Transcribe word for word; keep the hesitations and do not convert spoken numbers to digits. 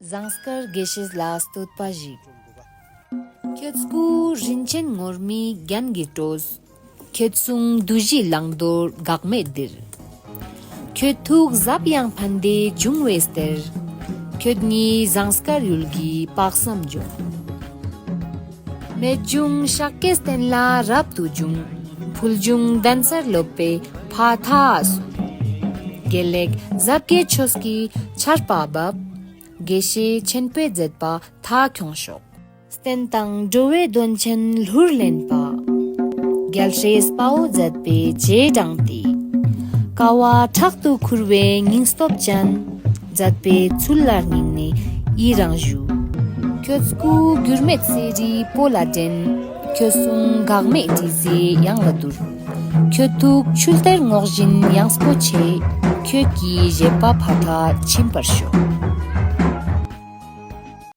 ཟངས་དཀར་དགེ་བཤེས་ལ་བསྟོད་པ་ཞིག་ཁྱོད་སྐུ་རིན་ཆེན་ངུར་སྨྲིག་རྒྱན་གྱིས་སྤྲོས། ཁྱོད་གསུང་བདུད་བཞིའི་བླང་དོར་འགག་མེད་འདིར། ཁྱོད་ཐུགས་ཟབ་ཡངས་ཕན་བདེ་འབྱུང་བའི་གཏེར། ཁྱོད་ཉིད་ཟངས་དཀར་ཡུལ་གྱི་དཔག་བསམ་ལྗོངས། རྨད་བྱུང་ཤཱཀྱའི་བསྟན་ལ་རབ་ཏུ་བྱུང་། ཕུལ་བྱུང་གདན་སར་སློབ་པའི་ཕ་མཐའ་སོགས། དགེ་ལེགས་ཟབ་རྒྱས་ཆོས་ཀྱི་ཆར་པ་འབབ། དགེ་བཤེས་ཆེན་པོས་མཛད་པ་མཐའ་འཁྱོངས་ཤོག་བསྟན་དང་འགྲོ་བའི་དོན་ཆེན་ལྷུར་ལེན་པ། རྒྱལ་སྲས་དཔའ་བོས་མཛད་པའི་རྗེས་འབྲངས་ཏེ། དཀའ་བ་ཕྲག་ཏུ་ཁུར་བའི་སྙིང་སྟོབས་ཅན། མཛད་པའི་ཚུལ་ལ་སྙིང་ནས་ཡི་རང་ཞུ། ཁྱོད་སྐུ་འགྱུར་མེད་གསེར་རིའི་སྤོ་ལ་འདྲེན། ཁྱོད་གསུང་འགག་མེད་དྲི་ཟའི་དབྱངས་ལ་བསྡུར། ཁྱོད་ཐུགས་ཆུ་གཏེར་རྔོག་བཞིན་ཡངས་པོ་ཆེ། ཁྱོད་ཀྱི་བཞེད་པ་ཕ་མཐར་ཕྱིན་པར་ཤོག